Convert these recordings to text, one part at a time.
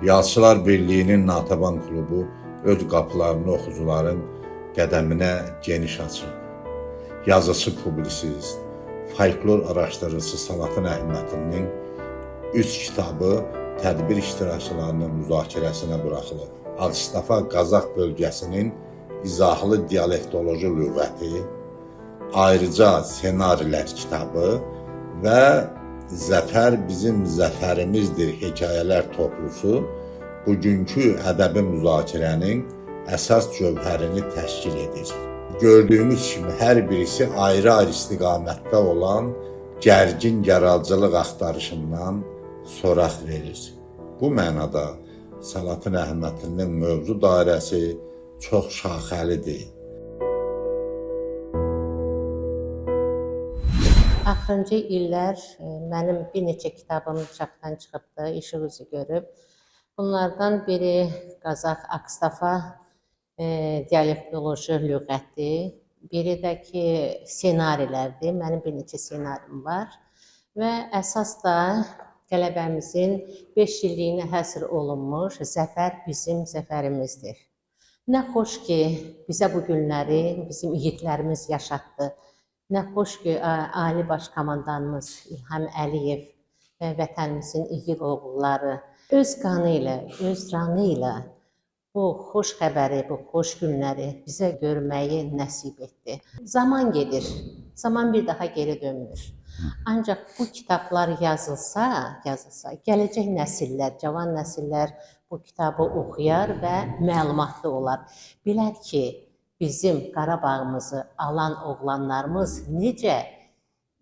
Yazıçılar Birliyinin Natəvan klubu öz qapılarını oxucuların qədəminə geniş açıb. Yazıçı, publisist, folklor araşdırıcısı Salatın Əhmədlinin 3 kitabı tədbir iştirakçılarının müzakirəsinə buraxılıb. Ağstafa Qazax bölgəsinin izahlı dialektoloji lüğəti, ayrıca ssenarilər kitabı və Zəfər bizim zəfərimizdir hekayələr toplusu bugünkü ədəbi müzakirənin əsas cövhərini təşkil edir. Gördüyümüz kimi hər birisi ayrı-ayrı istiqamətdə olan gərgin yaradıcılıq axtarışından soraq verir. Bu mənada Salatın Əhmədlinin mövzu dairəsi çox şaxəlidir. Axırıncı illər mənim bir neçə kitabım çapdan çıxıbdı, işıq üzü görüb. Bunlardan biri Qazax Akstafa dialektoloji lüğəti, biri də ki ssenarilərdir. Mənim bir neçə ssenarim var və əsas da qələbəmizin 5 illiyinə həsr olunmuş Zəfər bizim zəfərimizdir. Nə xoş ki, bizə bu günləri bizim igidlərimiz yaşatdı. Nə xoş ki, Ali Baş Komandanımız İlham Əliyev və vətənimizin igid oğulları öz qanı ilə, öz canı ilə bu xoş xəbəri, bu xoş günləri bizə görməyi nəsib etdi. Zaman gedir, zaman bir daha geri dönmür. Ancaq bu kitablar yazılsa, gələcək nəsillər, cavan nəsillər bu kitabı oxuyar və məlumatlı olar. Bilər ki, bizim Qarabağımızı alan oğlanlarımız necə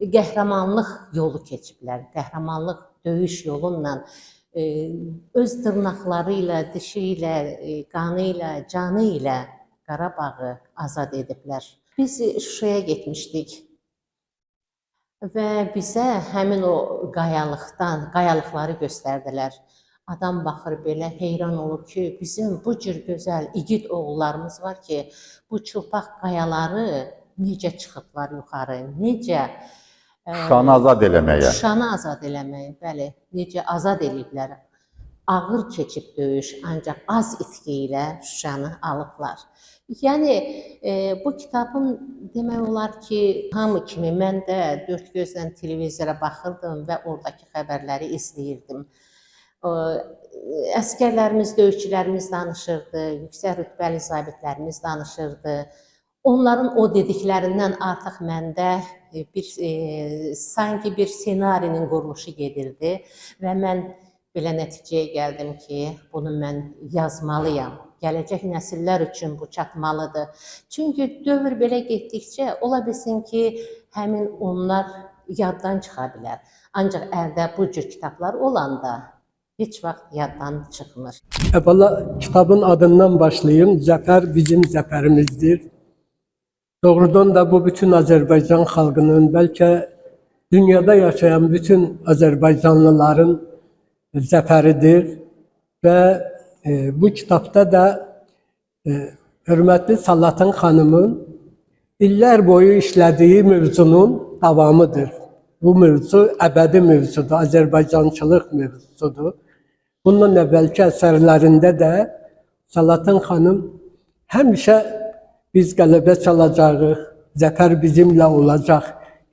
qəhrəmanlıq yolu keçiblər, qəhrəmanlıq döyüş yolunla öz dırnaqları ilə, dişi ilə, qanı ilə, canı ilə Qarabağı azad ediblər. Biz Şuşaya getmişdik və bizə həmin o qayalıqları göstərdilər. Adam baxır belə heyran olur ki, bizim bu cür gözəl igid oğullarımız var ki, bu çılpaq qayaları necə çıxıblar yuxarı, necə Şuşanı azad eləməyə. Şuşanı azad eləməyə, bəli, necə azad eləyiblər. Ağır keçib döyüş, ancaq az itki ilə Şuşanı alıblar. Yəni bu kitabın demək olar ki, hamı kimi mən də dörd gözlə televizora baxırdım və oradakı xəbərləri izləyirdim. Əsgərlərimiz, döyüşçülərimiz danışırdı, yüksək rütbəli zabitlərimiz danışırdı. Onların o dediklərindən artıq məndə bir sanki bir ssenarinin quruluşu gedirdi və mən belə nəticəyə gəldim ki, bunu mən yazmalıyam. Gələcək nəsillər üçün bu çatmalıdır. Çünki dövr belə getdikcə ola bilsin ki, həmin onlar yaddan çıxa bilər. Ancaq əldə bu cür kitablar olanda heç vaxt yaddan çıxmır. Əvvəla kitabın adından başlayayım. Zəfər bizim zəfərimizdir. Doğrudan da bu bütün Azərbaycan xalqının, bəlkə dünyada yaşayan bütün Azərbaycanlıların zəfəridir və bu kitabda da hörmətli Salatın xanımın illər boyu işlədiyi mövzunun davamıdır. Bu mövzu əbədi mövzudur, Azərbaycançılıq mövzusudur. Bundan əvvəlki əsərlərində də Salatın xanım həmişə biz qələbə çalacağıq, zəfər bizimlə olacaq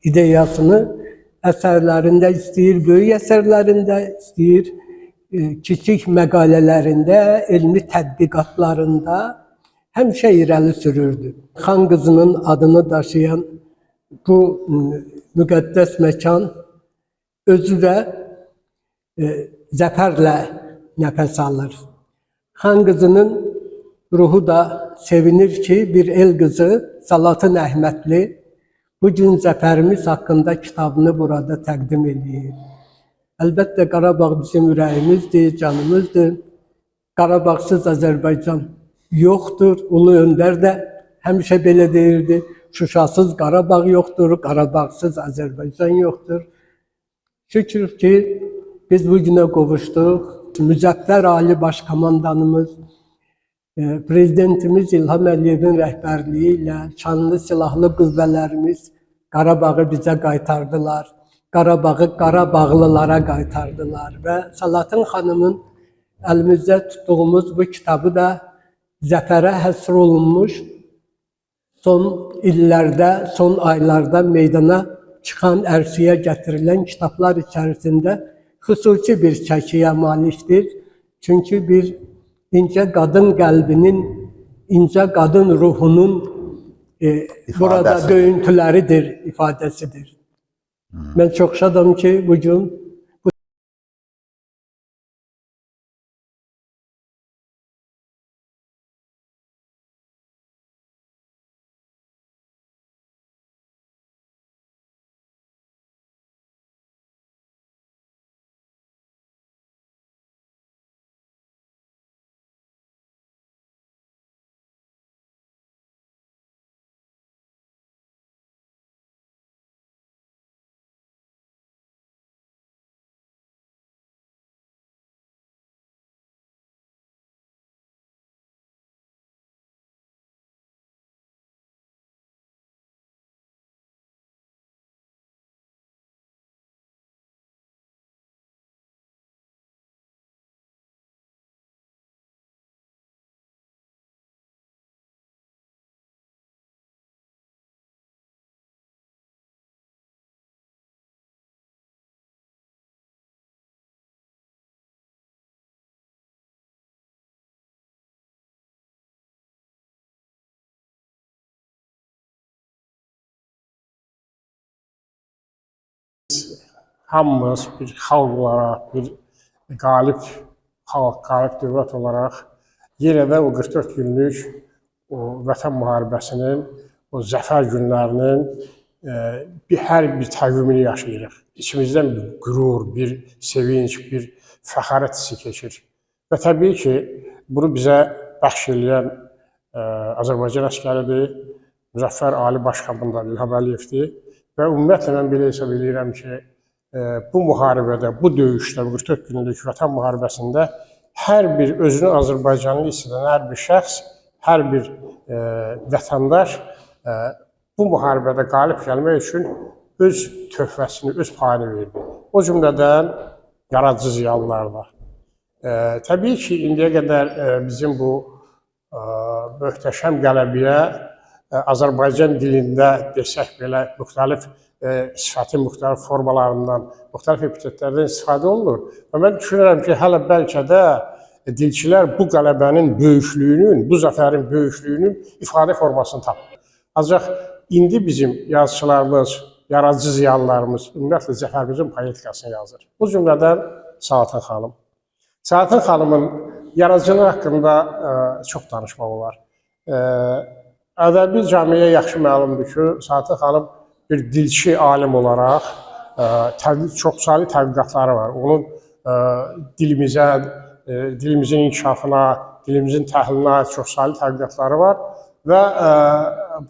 ideyasını əsərlərində istəyir, böyük əsərlərində istəyir, kiçik məqalələrində, elmi tədqiqatlarında həmişə irəli sürürdü. Xan qızının adını daşıyan bu müqəddəs məkan özü də zəfərlə nəfəs alır. Xan qızının ruhu da sevinir ki, bir el qızı Salatın Əhmədli bugün zəfərimiz haqqında kitabını burada təqdim eləyir. Əlbəttə Qarabağ bizim ürəyimizdir, canımızdır. Qarabağsız Azərbaycan yoxdur. Ulu Öndər də həmişə belə deyirdi. Şuşasız Qarabağ yoxdur, Qarabağsız Azərbaycan yoxdur. Şükür ki, biz bugünə qovuşduq. Müzəffər Ali Baş Komandanımız, Prezidentimiz İlham Əliyevin rəhbərliyi ilə şanlı silahlı qüvvələrimiz Qarabağı bizə qaytardılar. Qarabağı Qarabağlılara qaytardılar və Salatın xanımın Elimizde tuttuğumuz bu kitabı da zafere həsr olunmuş son illerde, son aylarda meydana çıkan, ərsəyə getirilen kitaplar içerisinde hususi bir çəkiyə maliktir. Çünkü bir ince kadın kalbinin, ince kadın ruhunun burada döyüntüleridir, ifadesidir. Ben çok şadam ki bugün bu Hamımız bir xalq olaraq, bir qalib xalq, qalib dövlət olaraq yenə də o 44 günlük o vətən müharibəsinin, o zəfər günlərinin hər bir təqvimini yaşayırıq. İçimizdən bir qürur, bir sevinc, bir fəxarət hissi keçir. Və təbii ki, bunu bizə bəxş eləyən Azərbaycan əskəridir, Müzəffər Ali Baş Komandan İlham Əliyevdir və ümumiyyətlə mən belə hesab eləyirəm ki, bu müharibədə, bu döyüşdə, bu 44 günlük vətən müharibəsində hər bir özünü Azərbaycanlı hiss edən hər bir şəxs, hər bir vətəndaş bu müharibədə qalib gəlmək üçün öz töhfəsini, öz payını verdi. O cümlədən yaradıcı ziyalılar da. Təbii ki, indiyə qədər bizim bu möhtəşəm qələbəyə Azərbaycan dilində desək belə müxtəlif sifətin müxtəlif formalarından, müxtəlif epitetlərdən istifadə olunur. Və mən düşünürəm ki, hələ bəlkə də dilçilər bu qələbənin böyüklüyünün, bu zəfərin böyüklüyünün ifadə formasını tapır. Ancaq indi bizim yazıçılarımız, yaradıcı ziyalılarımız ümumiyyətlə zəfərimizin poetikasını yazır. Bu cümlədən Salatın xanım. Salatın xanımın yaradıcılığı haqqında çox danışmaq olar. Ədəbi camiəyə yaxşı məlumdur ki, Salatın xanım bir dilçi alim olaraq çoxsaylı tədqiqatları var. Onun dilimizə, dilimizin inkişafına, dilimizin təhlilinə aid çoxsaylı tədqiqatları var və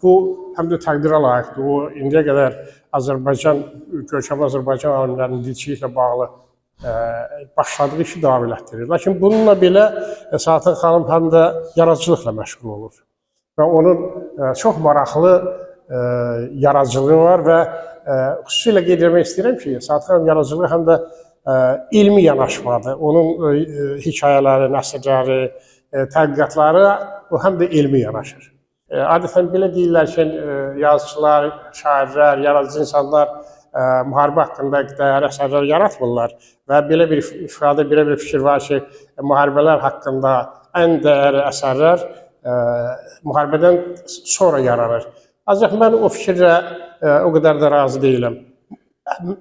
bu həm də təqdirə layiqdir. O, indiyə qədər Azərbaycan, görkəmli Azərbaycan alimlərinin dilçiliklə bağlı başladığı işi davam elətdirir. Lakin bununla belə Salatın xanım həm də yaradıcılıqla məşğul olur və onun çox maraqlı yaradıcılığı var və xüsusilə qeyd etmək istəyirəm ki, Salatın xanım yaradıcılığı həm də elmi yanaşmadır. Onun hekayələri, nəsrləri, tədqiqatları o həm də elmi yanaşır. Adətən belə deyirlər ki, yazıçılar, şairlər, yaradıcı insanlar müharibə haqqında dəyərli əsərlər yaratmırlar və belə bir ifadə, belə bir fikir var ki, müharibələr haqqında ən dəyərli əsərlər müharibədən sonra yaranır. Ancaq mən o fikirlə o qədər də razı deyiləm.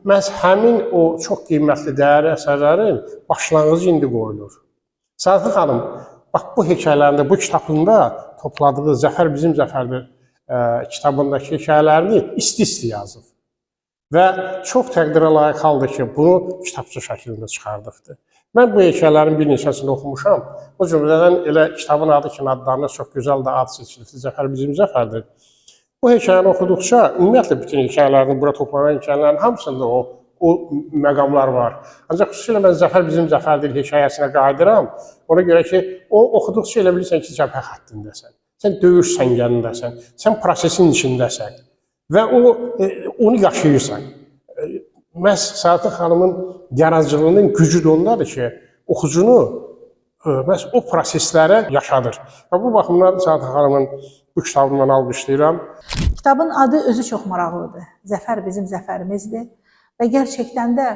Məhz həmin o çox qiymətli, dəyərli əsərlərin başlanğıcı indi qoyulur. Salatın xanım, bax bu hekayələrində, bu kitabında topladığı Zəfər Bizim Zəfərdir kitabındakı hekayələrini isti-isti yazıb. Və çox təqdirə layiq haldır ki, bunu kitabça şəklində çıxardıbdır. Mən bu hekayələrin bir neçəsini oxumuşam. O cümlədən elə kitabın adı kimi adlanır, çox gözəl də ad seçilibdir. Zəfər Bizim Zəfərdir. Bu hekayəni oxuduqca, ümumiyyətlə bütün hekayələrini, bura toplanan hekayələrin hamısında o məqamlar var. Ancaq xüsusilə mən Zəfər Bizim Zəfərdir hekayəsinə qayıdıram. Ona görə ki, o oxuduqca elə bilirsən ki, cəbhə xəttindəsən. Sən döyüş səngərindəsən, sən prosesin içindəsən və onu yaşayırsan. Məhz Salatın xanımın yaradıcılığının gücü də ondadır ki, oxucunu Məhz o prosesləri yaşadır. Və bu baxımdan Səadət xanımın bu kitabını mən alqışlayıram. Kitabın adı özü çox maraqlıdır. Zəfər bizim zəfərimizdir. Və gerçəkdən də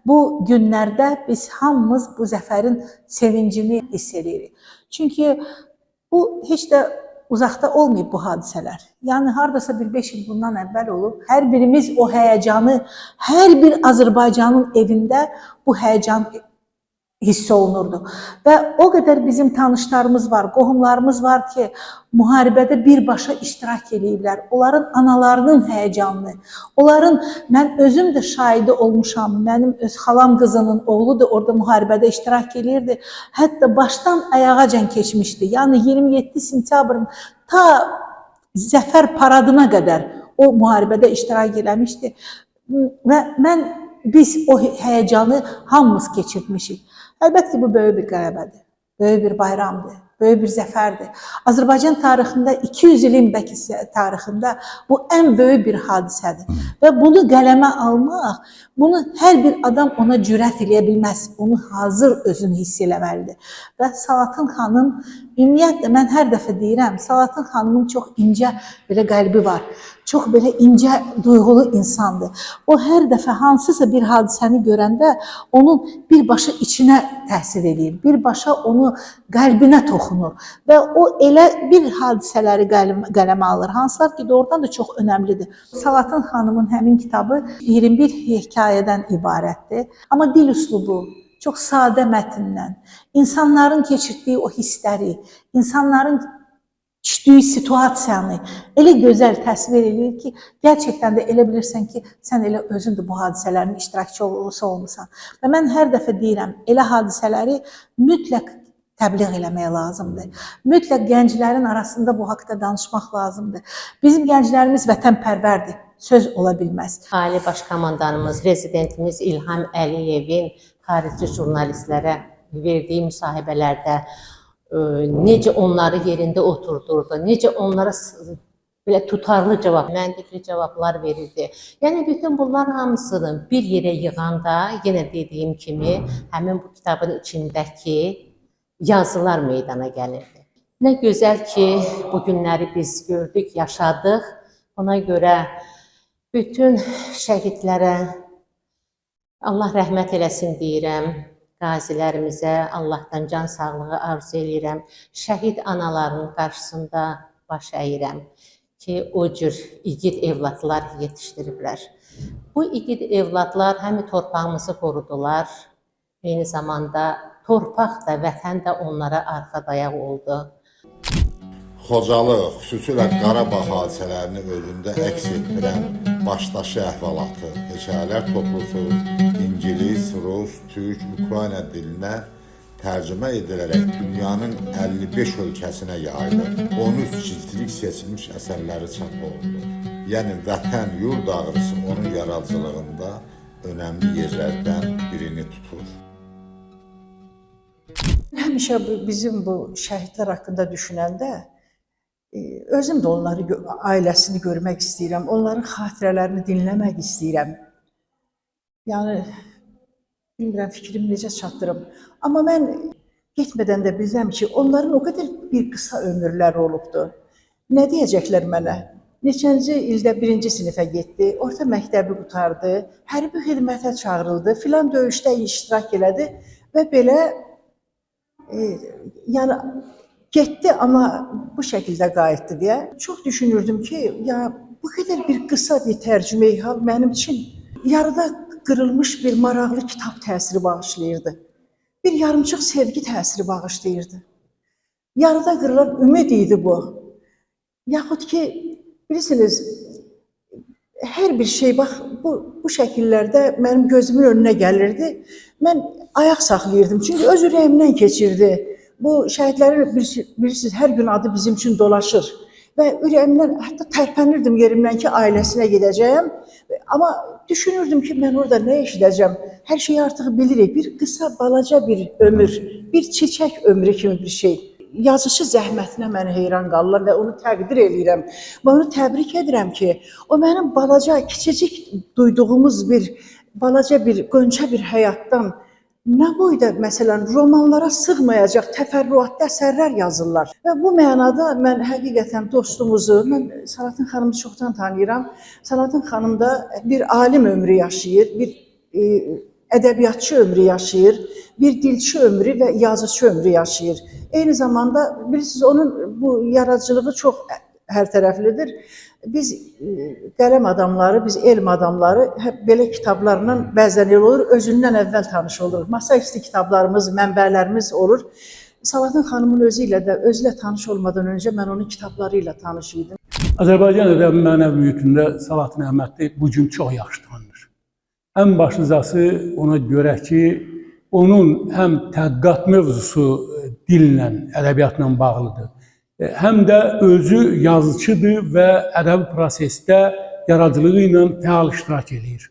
bu günlərdə biz hamımız bu zəfərin sevincini hiss edirik. Çünki bu heç də uzaqda olmayıb bu hadisələr. Yəni hardasa bir 5 il bundan əvvəl olub. Hər birimiz o həyəcanı, hər bir Azərbaycanın evində bu həyəcan hiss olunurdu. Və o qədər bizim tanışlarımız var, qohumlarımız var ki, müharibədə birbaşa iştirak eləyiblər. Onların analarının həyəcanını, onların, mən özüm də şahidi olmuşam. Mənim öz xalam qızının oğlu da orada müharibədə iştirak eləyirdi. Hətta başdan ayağacan keçmişdi. Yəni 27 sentyabrın ta zəfər paradına qədər o müharibədə iştirak eləmişdi. Və biz o həyəcanı hamımız keçirtmişik. Əlbəttə ki, bu böyük bir qələbədir, böyük bir bayramdır, böyük bir zəfərdir. Azərbaycan tarixində 200 ilin bəlkə tarixində bu ən böyük bir hadisədir. Və bunu qələmə almaq, bunu hər bir adam ona cürət eləyə bilməz, onu hazır özünü hiss eləməlidir. Və Salatın xanım, ümumiyyətlə mən hər dəfə deyirəm, Salatın xanımın çox incə belə qəlbi var. Çox belə incə, duyğulu insandır. O hər dəfə hansısa bir hadisəni görəndə onun birbaşa içinə təsir eləyir, birbaşa onu qəlbinə toxunur və o elə bir hadisələri qələmə alır, hansılar ki, doğrudan da çox önəmlidir. Salatın xanımın həmin kitabı 21 hekayədən ibarətdir. Amma dil üslubu çox sadə mətndən, insanların keçirtdiyi o hissləri, insanların düşdüyü situasiyanı elə gözəl təsvir eləyir ki, gerçəkdən də elə bilirsən ki, sən elə özün də bu hadisələrin iştirakçısı olmusan. Və mən hər dəfə deyirəm, elə hadisələri mütləq təbliğ eləmək lazımdır. Mütləq gənclərin arasında bu haqda danışmaq lazımdır. Bizim gənclərimiz vətənpərvərdir, söz ola bilməz. Ali Baş Komandanımız, rezidentimiz İlham Əliyevin xarici jurnalistlərə verdiyi müsahibələrdə necə onları yerində oturdurdu, necə onlara belə tutarlı cavab, məntiqli cavablar verirdi. Yəni bütün bunlar hamısını bir yerə yığanda, yenə dediyim kimi, həmin bu kitabın içindəki yazılar meydana gəlirdi. Nə gözəl ki, bu günləri biz gördük, yaşadıq. Ona görə bütün şəhidlərə Allah rəhmət eləsin deyirəm. Qazilərimizə Allahdan can sağlığı arzu eləyirəm. Şəhid analarının qarşısında baş əyirəm ki, o cür igid evladlar yetişdiriblər. Bu igid evladlar həm torpağımızı qorudular, eyni zamanda torpaq da, vətən də onlara arxa dayaq oldu. Xocalı, xüsusilə Qarabağ hadisələrini özündə əks etdirən başdaşı əhvalatı, hekayələr toplusu İngilis, Rus, Türk, Ukrayna dilinə tərcümə edilərək dünyanın 55 ölkəsinə yayılır. 13 cildlik seçilmiş əsərləri çap olundu. Yəni vətən, yurd ağrısı onun yaradıcılığında önəmli yerlərdən birini tutur. Həmişə bizim bu şəhidlər haqqında düşünəndə özüm də onları, ailəsini görmək istəyirəm, onların xatirələrini dinləmək istəyirəm. Yəni, bilmirəm fikrimi necə çatdırım. Amma mən getmədən də bilirəm ki, onların o qədər bir qısa ömürləri olubdu. Nə deyəcəklər mənə? Neçənci ildə birinci sinifə getdi, orta məktəbi qurtardı, hərbi xidmətə çağırıldı, filan döyüşdə iştirak elədi və belə yəni getdi, amma bu şəkildə qayıtdı deyə. Çox düşünürdüm ki, ya bu qədər bir qısa bir tərcümeyi hal mənim üçün yarıda qırılmış bir maraqlı kitab təsiri bağışlayırdı. Bir yarımçıq sevgi təsiri bağışlayırdı. Yarıda qırılan ümid idi bu. Yaxud ki, bilirsiniz, hər bir şey bax bu şəkillərdə mənim gözümün önünə gəlirdi. Mən ayaq saxlayırdım. Çünki öz ürəyimdən keçirdi. Bu şəhidlərin bilirsiniz, hər gün adı bizim üçün dolaşır. Və ürəyimdən hətta tərpənirdim yerimdən ki, ailəsinə gedəcəyəm. Amma düşünürdüm ki, mən orada nə eşidəcəm? Hər şeyi artıq bilirik. Bir qısa, balaca bir ömür, bir çiçək ömrü kimi bir şey. Yazışı zəhmətinə mən heyran qalıram və onu təqdir eləyirəm. Və onu təbrik edirəm ki, o mənim balaca, kiçicik duyduğumuz bir balaca bir qönçə bir həyatdan Nə boyda məsələn romanlara sığmayacaq təfərrüatlı əsərlər yazırlar. Və bu mənada mən həqiqətən dostumuzu, mən Salatın xanımı çoxdan tanıyıram. Salatın xanım da bir alim ömrü yaşayır, bir ədəbiyyatçı ömrü yaşayır, bir dilçi ömrü və yazıçı ömrü yaşayır. Eyni zamanda bilirsiniz onun bu yaradıcılığı çox hər tərəflidir. Biz qələm adamları, biz elm adamları hep belə kitablarla bəzən elə olur, özündən əvvəl tanış oluruq. Masa üstü kitablarımız, mənbələrimiz olur. Salatın xanımın özü ilə də, özü ilə tanış olmadan öncə mən onun kitabları ilə tanış idim. Azərbaycan ədəbi mənəvi mühitində Salatın Əhmədli bu gün çox yaxşı tanınır. Ən başlıcası ona görə ki, onun həm tədqiqat mövzusu dillə, ədəbiyyatla bağlıdır, həm də özü yazıçıdır və ədəbi prosesdə yaradıcılığı ilə fəal iştirak eləyir.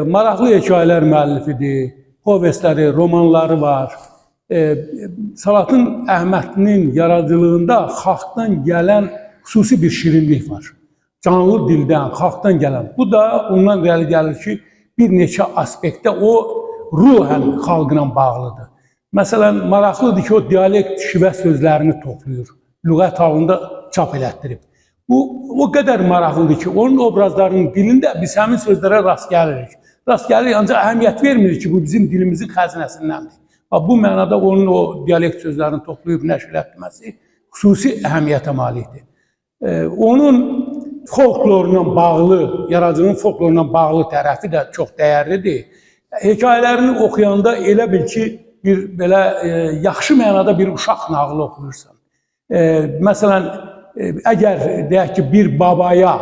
Maraqlı hekayələr müəllifidir, povestləri, romanları var. Salatın Əhmədlinin yaradıcılığında xalqdan gələn xüsusi bir şirinlik var. Canlı dildən, xalqdan gələn. Bu da ondan irəli gəlir ki, bir neçə aspektdə o ruhən xalqla bağlıdır. Məsələn, maraqlıdır ki, o dialekt şivə sözlərini toplayır, lüğət halında çap elətdirib. Bu o qədər maraqlıdır ki, onun obrazlarının dilində biz həmin sözlərə rast gəlirik. Rast gəlirik, ancaq əhəmiyyət vermirik ki, bu bizim dilimizin xəzinəsindəndir. Bu mənada onun o dialekt sözlərini toplayıb nəşr etməsi xüsusi əhəmiyyətə malikdir. Onun folklorla bağlı, yaradıcılığın folklorla bağlı tərəfi də çox dəyərlidir. Hekayələrini oxuyanda elə bil ki, bir belə yaxşı mənada bir uşaq nağılı oxuyursan. Məsələn, əgər deyək ki, bir babaya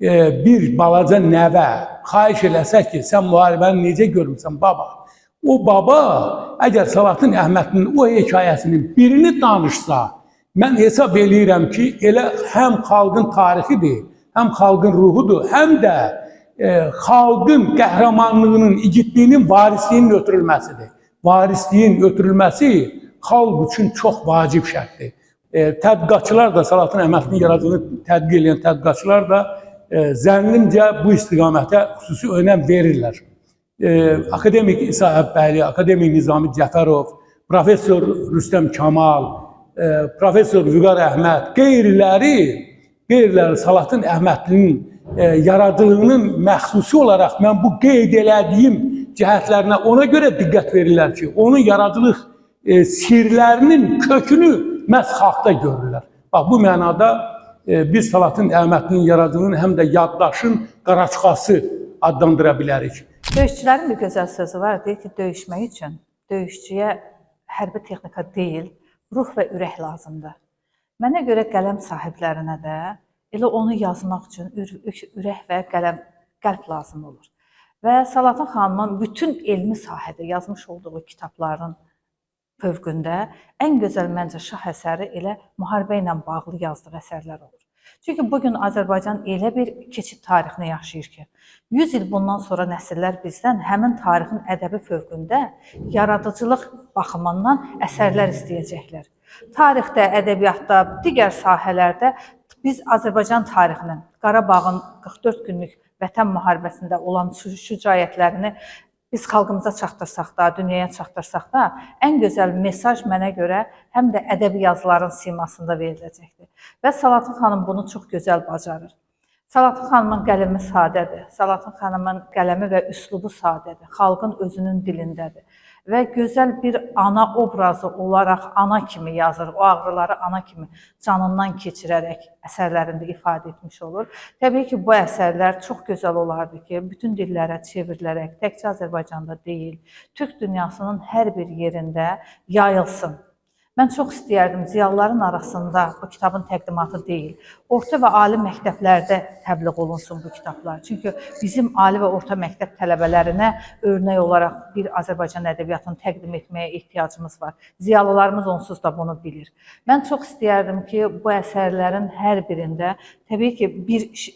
bir balaca nəvə xahiş eləsə ki, sən müharibəni necə görmüsən baba? O baba əgər Salatın Əhmədlinin o hekayəsinin birini danışsa, mən hesab eləyirəm ki, elə həm xalqın tarixidir, həm xalqın ruhudur, həm də xalqın qəhrəmanlığının, igidliyinin, varisliyinin ötürülməsidir. Varisliyin ötürülməsi xalq üçün çox vacib şərtdir. Tədqiqatçılar da, Salatın Əhmədlinin yaradıcılığını tədqiq edən tədqiqatçılar da zənnimcə bu istiqamətə xüsusi önəm verirlər. Akademik İsa Əbbəyli, akademik Nizami Cəfərov, professor Rüstəm Kamal, professor Vüqar Əhməd, qeyriləri Salatın Əhmədlinin yaradıcılığının məxsusi olaraq mən bu qeyd elədiyim cəhətlərinə ona görə diqqət verirlər ki, onun yaradıcılıq sirlərinin kökünü məhz xalqda görürlər. Bax, bu mənada biz Salatın Əhmədlinin yaradıcılığını həm də yaddaşın qaraçxası adlandıra bilərik. Döyüşçülərin bir gözəl sözü var, deyir ki, döyüşmək üçün döyüşçüyə hərbi texnika deyil, ruh və ürək lazımdır. Mənə görə qələm sahiblərinə də elə onu yazmaq üçün ürək və qəlb lazım olur. Və Salatın xanımın bütün elmi sahədə yazmış olduğu kitabların fövqündə ən gözəl məncə şah əsəri elə müharibə ilə bağlı yazdığı əsərlər olur. Çünki bugün Azərbaycan elə bir keçid tarixini yaşayır ki, 100 il bundan sonra nəsillər bizdən həmin tarixin ədəbi fövqündə yaradıcılıq baxımından əsərlər istəyəcəklər. Tarixdə, ədəbiyyatda, digər sahələrdə biz Azərbaycan tarixinin, Qarabağın 44 günlük vətən müharibəsində olan şücaətlərini biz xalqımıza çatdırsaq da, dünyaya çatdırsaq da, ən gözəl mesaj mənə görə həm də ədəbi yazıların simasında veriləcəkdir. Və Salatın xanım bunu çox gözəl bacarır. Salatın xanımın qələmi sadədir. Salatın xanımın qələmi və üslubu sadədir. Xalqın özünün dilindədir. Və gözəl bir ana obrazı olaraq ana kimi yazır. O ağrıları ana kimi canından keçirərək əsərlərində ifadə etmiş olur. Təbii ki, bu əsərlər çox gözəl olardı ki, bütün dillərə çevrilərək, təkcə Azərbaycanda deyil, Türk dünyasının hər bir yerində yayılsın. Mən çox istəyərdim ziyalıların arasında bu kitabın təqdimatı deyil, orta və ali məktəblərdə təbliğ olunsun bu kitablar. Çünki bizim ali və orta məktəb tələbələrinə örnək olaraq bir Azərbaycan ədəbiyyatını təqdim etməyə ehtiyacımız var. Ziyalılarımız onsuz da bunu bilir. Mən çox istəyərdim ki, bu əsərlərin hər birində təbii ki,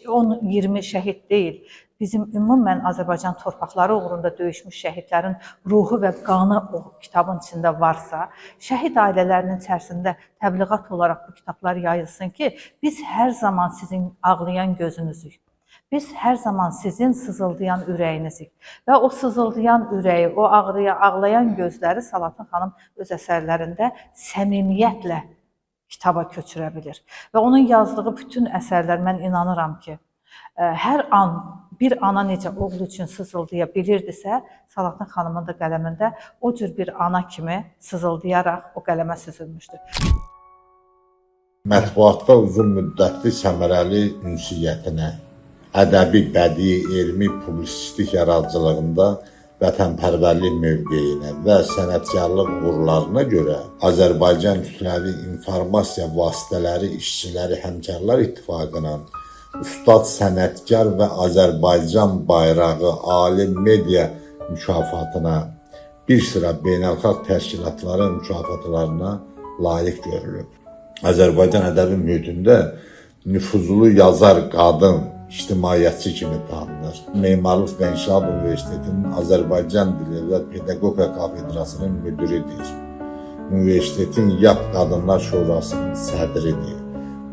10-20 şəhid deyil, bizim ümumən Azərbaycan torpaqları uğrunda döyüşmüş şəhidlərin ruhu və qanı o kitabın içində varsa, şəhid ailələrinin içərisində təbliğat olaraq bu kitablar yayılsın ki, biz hər zaman sizin ağlayan gözünüzük. Biz hər zaman sizin sızıldayan ürəyinizik və o sızıldayan ürəyi, o ağrıya, ağlayan gözləri Salatın xanım öz əsərlərində səmimiyyətlə kitaba köçürə bilir. Və onun yazdığı bütün əsərlər, mən inanıram ki, hər an bir ana necə oğlu üçün sızıldaya bilirdisə, Salatın xanımın da qələmində o cür bir ana kimi sızıldayaraq o qələmə süzülmüşdür. Mətbuatda uzun müddətli səmərəli ünsiyyətinə, ədəbi, bədii, elmi, publisistik yaradıcılığında vətənpərvərlik mövqeyinə və sənətkarlıq uğurlarına görə Azərbaycan Kütləvi İnformasiya Vasitələri İşçiləri Həmkarlar İttifaqının Ustad Sənətkar və Azərbaycan Bayrağı Ali Media mükafatına, bir sıra beynəlxalq təşkilatların mükafatlarına layiq görülüb. Azərbaycan ədəbi mühitində nüfuzlu yazar qadın, ictimaiyyətçi kimi tanınır. Memarlıq və İnşaat Universitetinin Azərbaycan dili və pedaqogika kafedrasının müdiridir. Universitetin YAP Qadınlar Şurasının sədridir.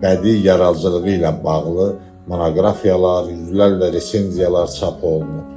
Bədii yaradıcılığı ilə bağlı monoqrafiyalar, yüzlərlə resenziyalar çap olunub.